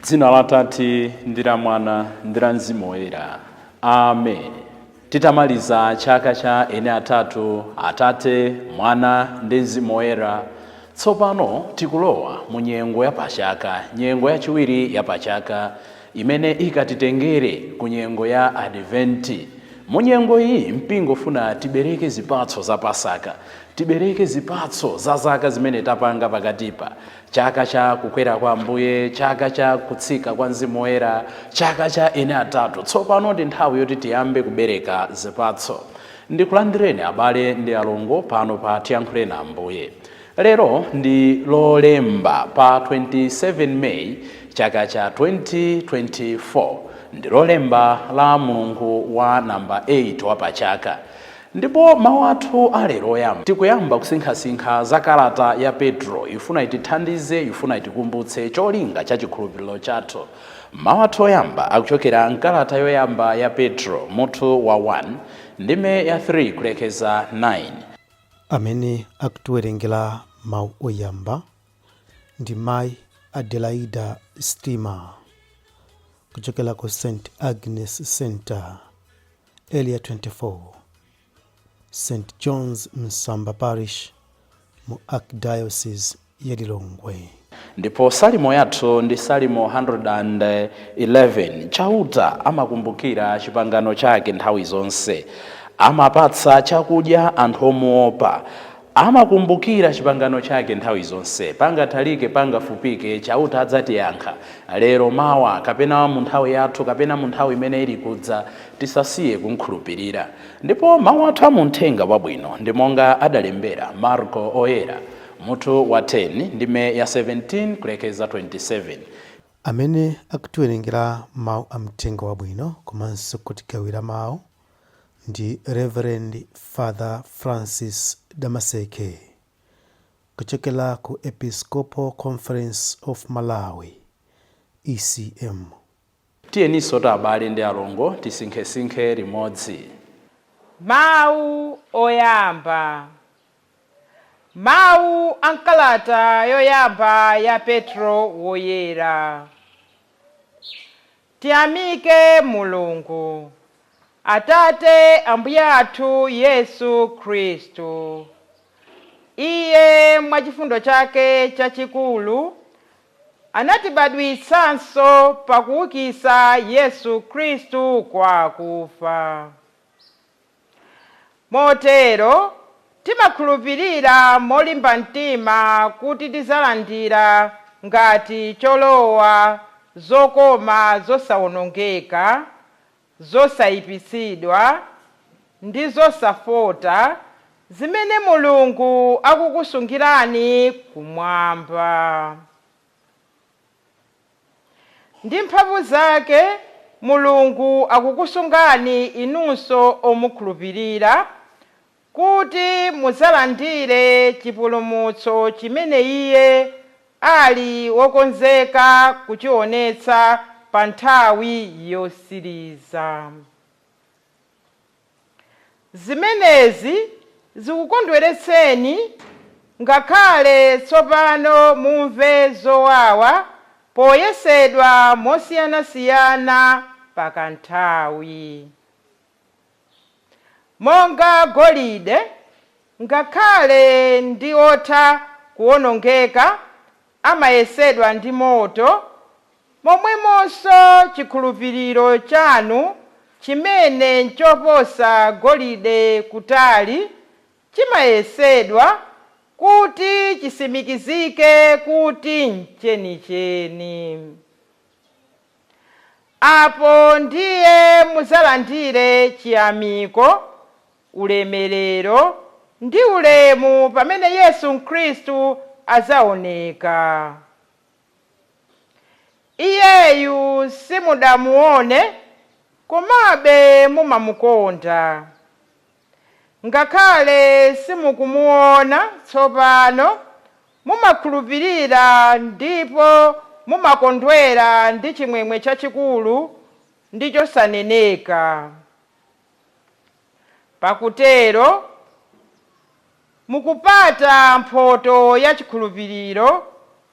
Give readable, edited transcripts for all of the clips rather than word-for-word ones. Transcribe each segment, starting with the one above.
Dzina la Tate ndi la Mwana ndi la Mzimu Woyera, amen. Titamaliza chaka cha eni atatu, Atate, Mwana ndi Mzimu Woyera, tsopano tikulowa mu nyengo ya pachaka, nyengo yachiwiri ya pachaka imene ikatitengere ku nyengo ya Adventi. Mu nyengo iyi mpingo ufuna tibereke zipatso za Pasaka, tibereke zipatso za zaka zimene tapanga pakatipa, chaka cha kukwera kwa Ambuye, chaka cha kutsika kwa Mzimu Woyera, chaka cha eni atatu. Tsopano ndi nthawi yoti tiyambe kubereka zipatso. Ndikulandireni abale ndi alongo pano pa Tiyankhuleni Ambuye. Lero ndi Lolemba pa 27 May chaka cha 2024. Ndi Lolemba la mulungu wa namba 8 wa pachaka. Ndipo mawu athu alero oyamba, tikuyamba kusinkhasinkha za kalata ya Petro. Ifuna itithandize, ifuna itikumbutse cholinga cha chikhulupiriro chathu. Mawu athu oyamba akuchokera mkalata yoyamba ya Petro, mutu wa 1, ndime ya 3 kulekeza 9. Amene akutiwerengera mawu oyamba ndi Mayi Adelaida Stima kuchokera ku St Agnes Center, Area 24, St John's Msamba Parish mu Archdiocese ya Lilongwe. Ndipo salimo yathu ndi Salimo 111. Chauta amakumbukira chipangano chake nthawi zonse, amapatsa chakudya anthu omuopa. Amakumbukira chipangano chake nthawi zonse. Pangatalike, pangafupike, Chauta adzatiyankha, lero, mawa, kapena mu nthawi yathu, kapena mu nthawi imene ili kudza. Tisasiye kumkhulupirira. Ndipo mawu athu amuthenga wabwino ndi monga adalembera Marko Oyera, mutu wa 10, ndime ya 17 kulekeza 27. Amene akutiwerengera mawu amthenga wabwino komanso kutigawira mawu ndi Reverend Father Francis Damaseke kuchokera ku Episcopal Conference of Malawi, ECM. Tiyeninso ta abale ndi alongo tisinkhesinkhe limodzi. Mawu oyamba. Mawu a mkalata yoyamba ya Petro Woyera. Tiyamike Mulungu, Atate Ambuye athu Yesu Khristu. Iye mwachifundo chake chachikulu anatibadwitsanso pakuukitsa Yesu Khristu kwa akufa. Motero timakhulupirira molimba mtima kuti tidzalandira ngati cholowa zokoma zosawonongeka, zosayipitsidwa ndi zosafota zimene Mulungu akukusungirani kumwamba. Ndi mphamvu zake Mulungu akukusungani inunso omukhulupirira kuti mudzalandire chipulumutso chimene Iye ali wokonzeka kuchionetsa pa nthawi yotsiriza. Zimenezi zikukondweretseni ngakhale tsopano mumve zowawa poyesedwa mosiyanasiyana pakanthawi. Monga golide, ngakhale ndi otha kuwonongeka, amayesedwa ndi moto, momwemonso chikhulupiriro chanu chimene nchoposa golide kutali chimayesedwa kuti chitsimikizike kuti nchenicheni. Apo ndiye mudzalandire chiyamiko, ulemerero ndi ulemu pamene Yesu Khristu adzaoneka. Iyeyu simudamuone, komabe mumamukonda. Ngakhale simukumuona tsopano, mumakhulupirira ndipo Mumakondwera ndi chimwemwe chachikulu ndi chosaneneka. Pakutero mukupata mphoto ya chikhulupiriro,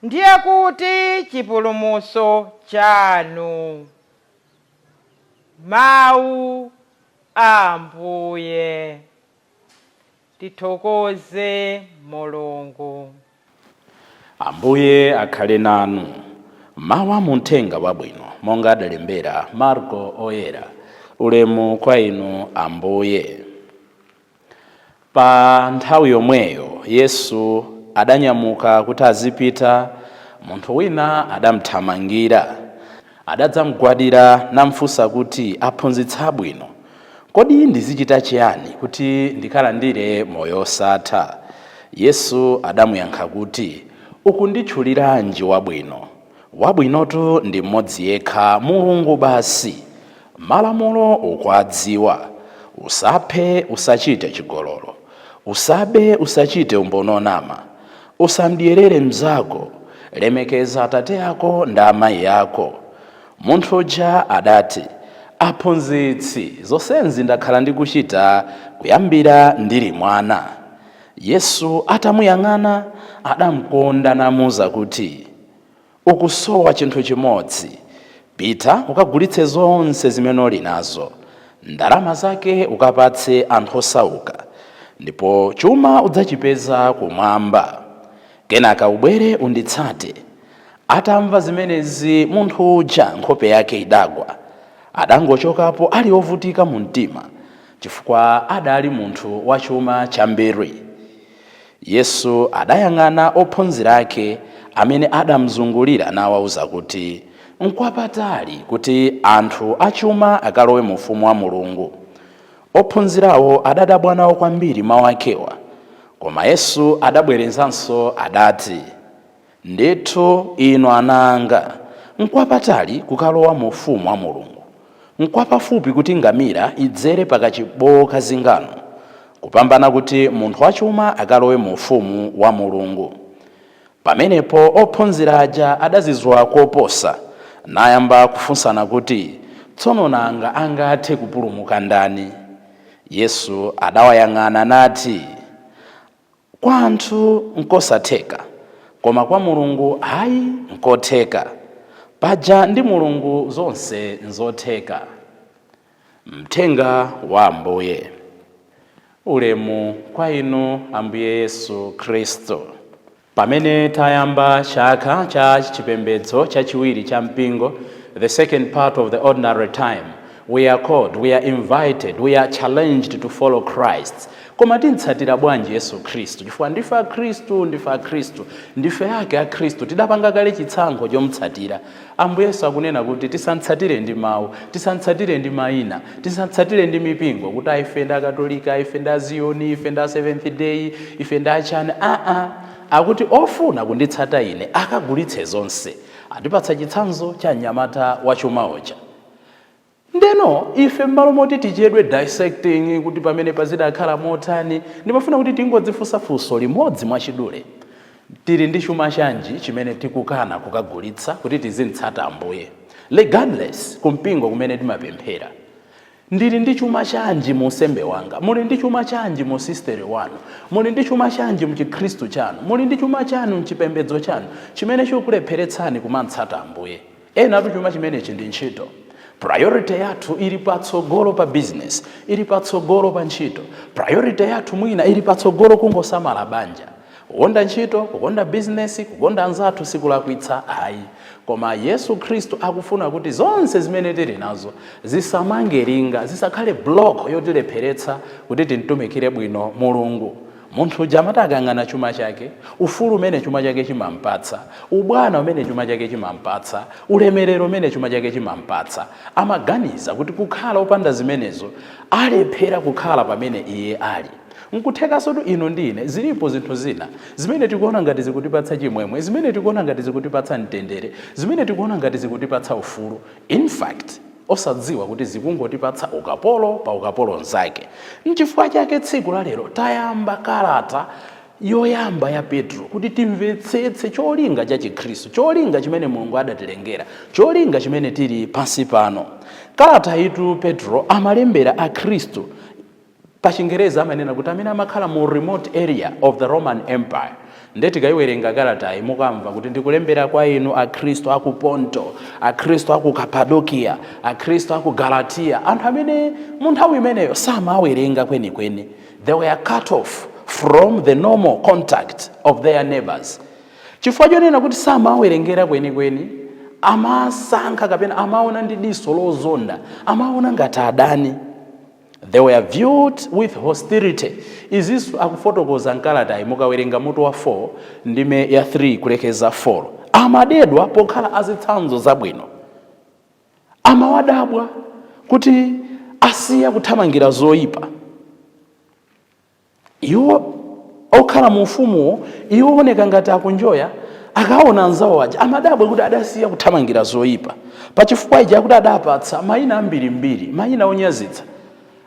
ndiye kuti chipulumutso chanu. Mawu a Ambuye. Tithokoze Mulungu. Ambuye akhale nanu. Mawu amuthenga wabwino monga adalembera Marko Oyera. Ulemu kwa inu, Ambuye. Pa nthawi yomweyo Yesu adanyamuka kuti azipita. Munthu wina adamthamangira, adadzamgwadira namfunsa kuti, "Aphunzitsi abwino, kodi ndizichita chiyani kuti ndikalandire moyo osatha?" Yesu adamuyankha kuti, "Ukunditchuliranji wabwino? Wabwinotu ndi mmodzi yekha, Mulungu basi. Malamulo ukuwadziwa: usaphe, usachite chigololo, usabe, usachite umboni onama, usamdyerere mnzako, lemekeza atate ako ndi amayi ako." Munthu uja adati, "Aphunzitsi, zonsezi ndakhala ndikuchita kuyambira ndili mwana." Yesu atamuyang'ana adamkonda namuwuza kuti, "Ukusowa chinthu chimodzi. Pita ukagulitse zonse zimene uli nazo, ndalama zake ukapatse anthu osauka, ndipo chuma udzachipeza kumwamba. Kenaka ubwere unditsate." Atamva zimenezi munthu uja nkhope yake idagwa. Adangochokapo ali ovutika mu mtima, chifukwa adali munthu wachuma chambiri. Yesu adayang'ana ophunzira ake amene adamzungulira nawawuza kuti, "Nkwapatali kuti anthu achuma akalowe mu ufumu wa Mulungu." Ophunzirawo adadabwa nawo kwambiri mawu akewa. Koma Yesu adabwerezanso adati, "Ndithu inu ana anga, nkwapatali kukalowa mu ufumu wa Mulungu. Nkwapafupi kuti ngamira idzere pakachibowo kazingano kupambana kuti munthu wachuma akalowe mu ufumu wa Mulungu." Pamenepo ophunzira aja adazizwa koposa nayamba kufunsana kuti, "Tsono nanga angathe kupulumuka ndani?" Yesu adawayang'ana nati, "Kwa anthu nkosatheka, koma kwa Mulungu ayi, nkotheka. Paja ndi Mulungu zonse nzotheka." Mthenga wa Ambuye. Ulemu kwa inu, Ambuye Yesu Khristu. Pamene tayamba chaka cha chipembedzo chachiwiri cha mpingo, the second part of the ordinary time, we are called, we are invited, we are challenged to follow Christ. Koma tintsatira bwanji Yesu Khristu? Chifukwa ndife Akhristu, ndife Akhristu, ndife ake a Khristu, tidapanga kale chitsankho chomutsatira. Ambuye Yesu akunena kuti tisantsatire ndi mawu, tisantsatire ndi mayina, tisantsatire ndi mipingo, kuti ife ndi Akatolika, ife ndi Aziyoni, ife ndi a Seventh Day, ife ndi achani. Aa, akuti ofuna kunditsata ine akagulitse zonse. Atipatsa chitsanzo cha mnyamata wachuma uja. Ndeno ife m'malo moti tichedwe dissecting kuti pamene pazidakhala motani, ndimafuna kuti tingodzifunsa funso limodzi mwachidule: tili ndi chuma chanji chimene tikukana kukagulitsa kuti tizimtsata Ambuye, regardless kumpingo kumene timapemphera? Ndili ndi chuma chanji mu unsembe wanga? Muli ndi chuma chanji mu sisteri wanu? Muli ndi chuma chanji mu chikhristu chanu? Muli ndi chuma chanu mchipembedzo chanu chimene chikulepheretsani kumatsata Ambuye? Enatu chuma chimenechi ndi ntchito. Priority yathu ili patsogolo pa business, ili patsogolo pa ntchito. Priority yathu mwina ili patsogolo kungosamala banja. Kukonda ntchito, kukonda business, kukonda anzathu sikulakwitsa ayi, koma Yesu Khristu akufuna kuti zonse zimene tili nazo zisamange linga, zisakhale block yotilepheretsa kuti timtumikire bwino Mulungu. Munthu uja amati akang'ana chuma chake, ufulu umene chuma chake chimampatsa, ubwana umene chuma chake chimampatsa, ulemerero umene chuma chake chimampatsa, amaganiza kuti kukhala opanda zimenezo alephera kukhala pamene iye ali. Nkuthekanso tu inu ndi ine zilipo zinthu zina zimene tikuona ngati zikutipatsa chimwemwe, zimene tikuona ngati zikutipatsa mtendere, zimene tikuona ngati zikutipatsa ufulu, in fact osadziwa kuti zikungotipatsa ukapolo pa ukapolo nzake. Nchifukwa chake tsiku la lero tayamba kalata ya Petro. Yoyamba ya Petro, kuti timvetsetse cholinga cha Chikhristu, cholinga chimene Mulungu adatilengera, cholinga chimene tili pansi pano. Kalata itu Petro amalembera Akhristu, pa Chingereza amanena kuti amene amakhala mu remote area of the Roman Empire. Nde tikayiwerenga kalatayi, mukamva kuti ndikulembera kwa inu Akhristu aku Ponto, Akhristu aku Kapadokiya, Akhristu aku Galatiya, anthu amene mu nthawi imeneyo samawerenga kwenikweni. They were cut off from the normal contact of their neighbors. Chifukwa chonena kuti samawerengera kwenikweni, amasankha kapena amaona ndi diso lozonda, amaona ngati adani. They were viewed with hostility. Izinso akufotokoza mkalatayi mukawerenga mutu wa 4, ndime ya 3 kulekeza 4. Amadedwa pokhala azitsanzo zabwino. Amawadabwa kuti asiya kuthamangira zoyipa. Iwo okhala mu ufumuwo, iwo oneka ngati akunjoya, akaona anzawo aja amadabwa kuti adasiya kuthamangira zoyipa. Pachifukwa ichi akuti adapatsa mayina ambirimbiri, mayina onyazitsa.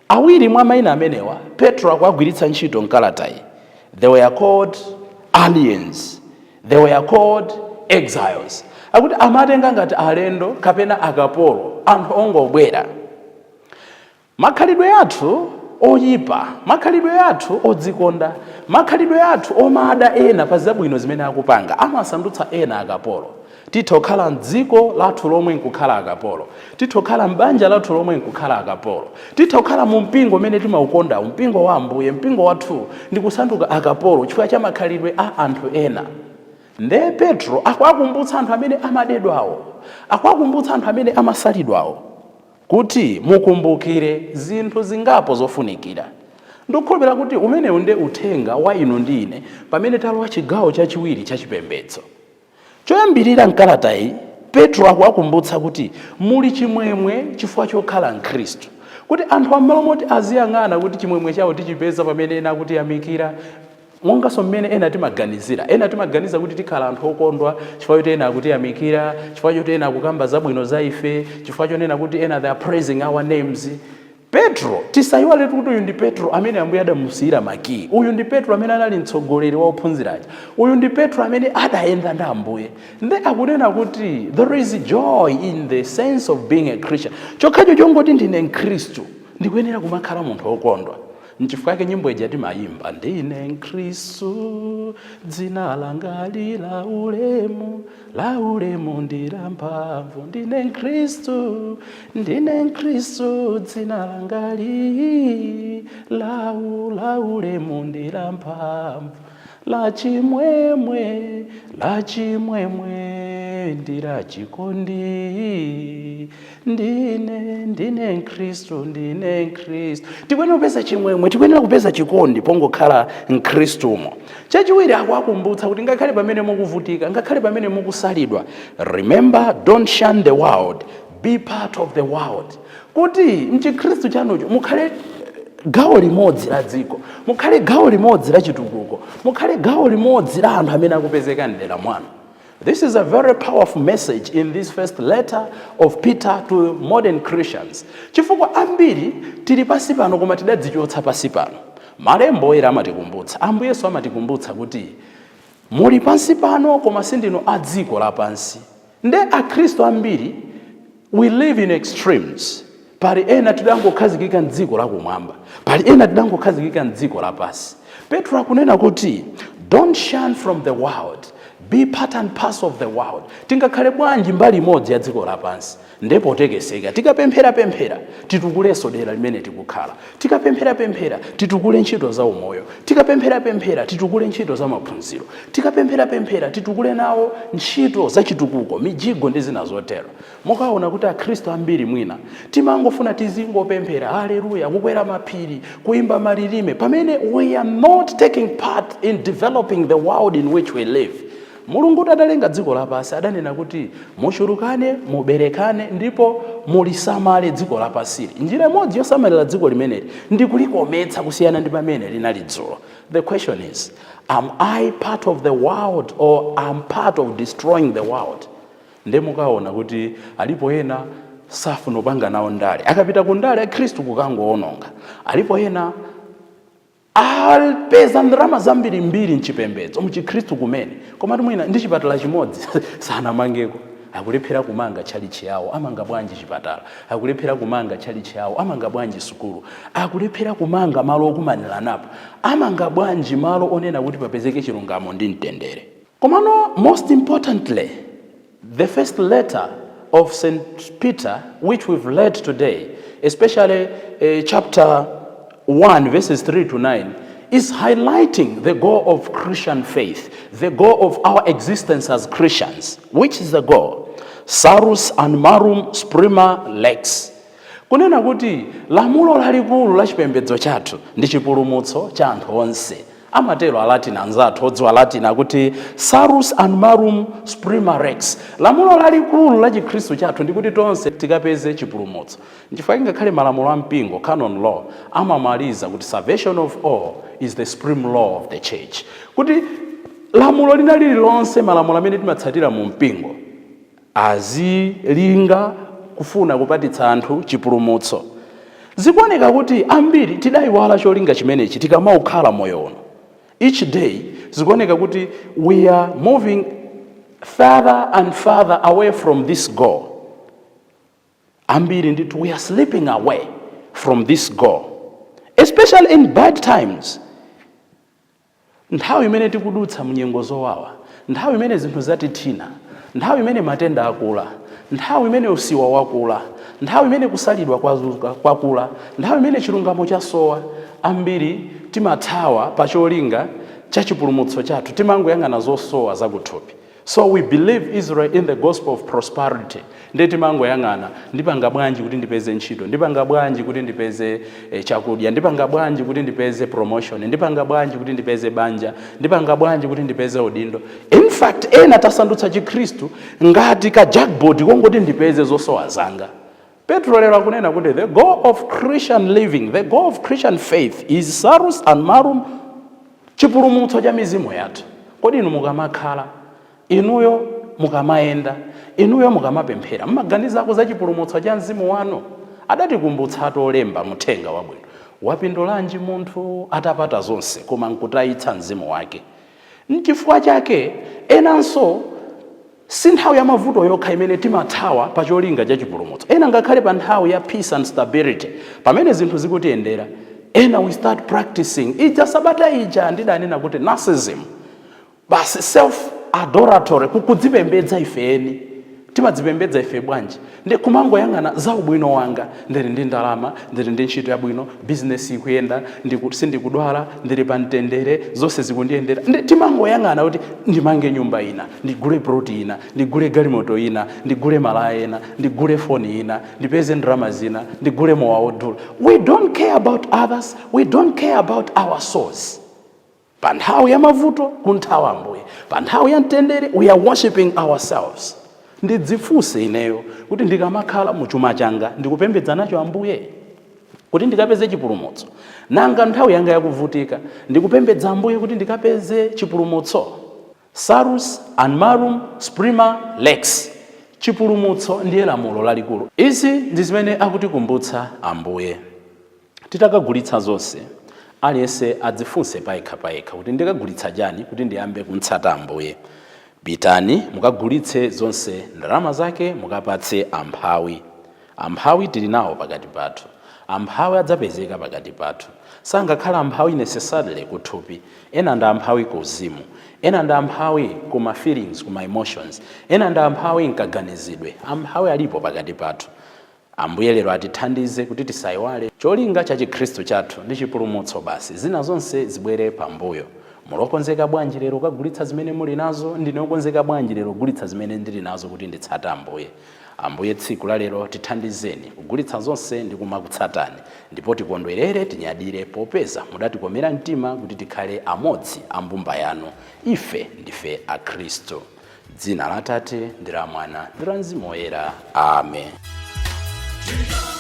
Awiri mwa mayina amenewa Petro akuagwiritsa ntchito mkalatayi. They were called aliens, they were called exiles. Akuti amatenga ngati alendo kapena akapolo, anthu ongobwera. Makhalidwe athu oyipa, makhalidwe athu odzikonda, makhalidwe athu omada ena pa zabwino zimene akupanga amasandutsa ena akapolo. Titha kukhala mdziko lathu lomwe nkukhala akapolo, titha kukhala m'banja lathu lomwe nkukhala akapolo, titha kukhala mu mpingo umene timaukonda, mpingo wa Ambuye, mpingo wathu, ndi kusanduka akapolo chifukwa cha makhalidwe a anthu ena. Nde Petro akuwakumbutsa anthu amene amadedwawo, akuwakumbutsa anthu amene amasalidwawo, kuti mukumbukire zinthu zingapo zofunikira. Ndikukhulupirira kuti umenewu nde uthenga wa inu ndi ine pamene talowa chigawo chachiwiri cha chipembedzo. Choyambirira, mkalatayi Petro akuwakumbutsa kuti muli chimwemwe chifukwa chokhala Mkhristu, kuti anthu am'malo moti aziyang'ana kuti chimwemwe chawo tichipeza pamene ena akutiyamikira, monganso mmene ena timaganizira, ena timaganiza kuti tikhala anthu okondwa chifukwa choti ena akutiyamikira, chifukwa choti ena akukamba zabwino za ife, chifukwa chonena kuti ena they are praising our names. Petro, tisayiwaletu kuti uyu ndi Petro amene Ambuye adamusiyira makiyi. Uyu ndi Petro amene anali mtsogoleri wa ophunziraja. Uyu ndi Petro amene adayenda ndi Ambuye. Nde akunena kuti there is joy in the sense of being a Christian. Chokhacho chongoti ndine Mkhristu, ndikuyenera kumakhala munthu wokondwa. Nchifukwa yake nyimbo ija timayimba, "Ndine Mkhristu, dzina langa la ulemu, la ulemu ndi la mphamvu. Ndine Mkhristu, ndine Mkhristu, dzina langa li la ulemu ndi la mphamvu, la chimwemwe, la chimwemwe ndi la chikondi. Ndine Mkhristu, ndine Mkhristu." Tikuyenera kupeza chimwemwe, tikuyenera kupeza chikondi pongokhala Mkhristumo. Chachiwiri, akuwakumbutsa kuti ngakhale pamene mukuvutika, ngakhale pamene mukusalidwa, remember, don't shun the world, be part of the world. Kuti mchikhristu chanucho mukhale gawo limodzi la dziko, mukhale gawo limodzi la chitukuko, mukhale gawo limodzi la anthu amene akupezeka mdera mwanu. This is a very powerful message in this first letter of Peter to modern Christians, chifukwa ambiri tili pasi pano koma tidadzichotsa pasi pano. Malembo Oyera amatikumbutsa, Ambuye Yesu amatikumbutsa kuti muli pansi pano koma sindinu a dziko lapansi. Nde Akhristu ambiri, we live in extremes. Pali ena tidangokhazikika mdziko lakumwamba, pali ena tidangokhazikika mdziko lapansi. Petro akunena kuti don't shun from the world, be part and parcel of the world. Tingakhale bwanji mbali imodzi ya dziko lapansi? Ndipo tekeseka, tikapempherapemphera titukulenso dera limene tikukhala, tikapempherapemphera titukule ntchito za umoyo, tikapempherapemphera titukule ntchito za maphunziro, tikapempherapemphera titukule nawo ntchito za chitukuko, mijigo ndi zina zotero. Mukaona kuti Akhristu ambiri mwina timangofuna tizingopemphera, haleluya, kukwera maphiri, kuimba malilime, pamene we are not taking part in developing the world in which we live. Mulungu adalenga dziko lapansi, adanena kuti muchulukane, muberekane ndipo mulisamale dziko lapansili. Njira imodzi yosamalira dziko limeneli ndi kulikometsa kusiyana ndi pamene linali dzulo. The question is, am I part of the world or am part of destroying the world? Nde mukaona kuti alipo ena safuna kupanga nawo ndale, akapita ku ndale Akhristu kukangoononga. Alipo ena Apeza ndalama zambirimbiri mchipembedzo, mchikhristu kumene, komatu mwina ndi chipatala chimodzi sanamangeko. Akulephera kumanga tchalichi yawo, amanga bwanji chipatala? Akulephera kumanga tchalichi yawo, amanga bwanji sukulu? Akulephera kumanga malo okumaniranapo, amanga bwanji malo onena kuti papezeke chilungamo ndi mtendere? Komano most importantly, the first letter of St. Peter, which we've read today, especially chapter 1 verses 3 to 9, is highlighting the goal of Christian faith, the goal of our existence as Christians. Which is the goal? Salus animarum suprema lex. Kunena kuti lamulo lalikulu la chipembedzo chathu ndi chipulumutso cha anthu onse. Amatero Alatin anzathu odziwa Latin akuti "salus animarum suprema lex". Lamulo lalikulu la chikhristu chathu ndikuti tonse tikapeze chipulumutso. Nchifukwa ngakhale malamulo a mpingo, canon law, amamaliza kuti "salvation of all is the supreme law of the church", kuti lamulo lina lililonse, malamulo amene timatsatira mu mpingo, azilinga kufuna kupatitsa anthu chipulumutso. Zikuoneka kuti ambiri tidayiwala cholinga chimenechi. Tikamaukhala moyo uno each day, zikuoneka kuti we are moving further and further away from this goal. Ambiri ndithu, we are slipping away from this goal, especially in bad times. Nthawi imene tikudutsa munyengo zowawa, nthawi imene zinthu zatithina, nthawi imene matenda akula, nthawi imene usiwa wakula, nthawi imene kusalidwa kwakula, nthawi imene chilungamo chasowa, ambiri timathawa pa cholinga cha chipulumutso chathu. Timangoyang'ana zosowa zakuthupi. So we believe Israel in the gospel of prosperity. Ndiye timangoyang'ana, ndipanga bwanji kuti ndipeze ntchito? Ndipanga bwanji kuti ndipeze chakudya? Ndipanga bwanji kuti ndipeze promotion? Ndipanga bwanji kuti ndipeze banja? Ndipanga bwanji kuti ndipeze udindo? In fact, ena tasandutsa chikhristu ngati ka jackpot kongoti ndipeze zosowa zanga. Petro lero akunena kuti the goal of Christian living, the goal of Christian faith is salus animarum, chipulumutso cha mizimu yathu. Kodi inu mukamakhala, inuyo mukamayenda, inuyo mukamapemphera, mmaganizako za chipulumutso cha mzimu wanu? Adatikumbutsa olemba muthenga wabwino: wapindulanji munthu atapata zonse koma nkutayitsa mzimu wake? Nchifukwa chake enanso, si nthawi ya mavuto yokha imene timathawa pa cholinga cha chipulumutso. Ena ngakhale pa nthawi ya peace and stability, pamene zinthu zikutiyendera, ena we start practicing ija sabata ija ndidanena kuti narcissism, basi, self adoratory, kudzipembedza ifeni. Timadzipembedza ife bwanji? Ndi kumangoyang'ana za ubwino wanga: ndili ndi ndalama, ndili ndi ntchito yabwino, bizinesi ikuyenda, sindikudwala, ndili pa mtendere, zonse zikundiyendera. Ndi timangoyang'ana kuti ndimange nyumba ina, ndigule ploti ina, ndigule galimoto ina, ndigule malaya ena, ndigule foni ina, ndipeze ndalama zina, ndigule mowa wodula. We don't care about others, we don't care about our souls. Pa nthawi ya mavuto kunthawa Ambuye, pa nthawi ya mtendere we are worshiping ourselves. Ndidzifunse ineyo kuti ndikamakhala muchuma changa, ndikupembedza nacho Ambuye kuti ndikapeze chipulumutso? Nanga nthawi yanga yakuvutika, ndikupembedza Ambuye kuti ndikapeze chipulumutso? Salus animarum suprema lex, chipulumutso ndiye lamulo lalikulu. Izi ndi zimene akutikumbutsa Ambuye. Titakagulitsa zonse, aliyense adzifunse payekha payekha kuti ndikagulitsa chani kuti ndiyambe kumtsata Ambuye? Pitani mukagulitse zonse, ndalama zake mukapatse amphawi. Amphawi tili nawo pakati pathu. Amphawi adzapezeka pakati pathu. Sangakhala amphawi necessarily kuthupi. Ena ndi amphawi ku uzimu, ena ndi amphawi kuma feelings, kuma emotions, ena ndi amphawi mkaganizidwe. Amphawi alipo pakati pathu. Ambuye lero atithandize kuti tisayiwale cholinga cha chikhristu chathu ndi chipulumutso basi, zina zonse zibwere pambuyo. Mulokonzeka bwanji lero kukagulitsa zimene muli nazo? Ndine okonzeka bwanji lero kugulitsa zimene ndili nazo kuti nditsate Ambuye? Ambuye, tsiku la lero tithandizeni kugulitsa zonse ndi kumakutsatani, ndipo tikondwerere, tinyadire, popeza mudatikomera mtima kuti tikhale amodzi a mbumba yanu. Ife ndife akhristu. Dzina la Tate ndi la Mwana ndi la Mzimu Woyera, amen. Cheer.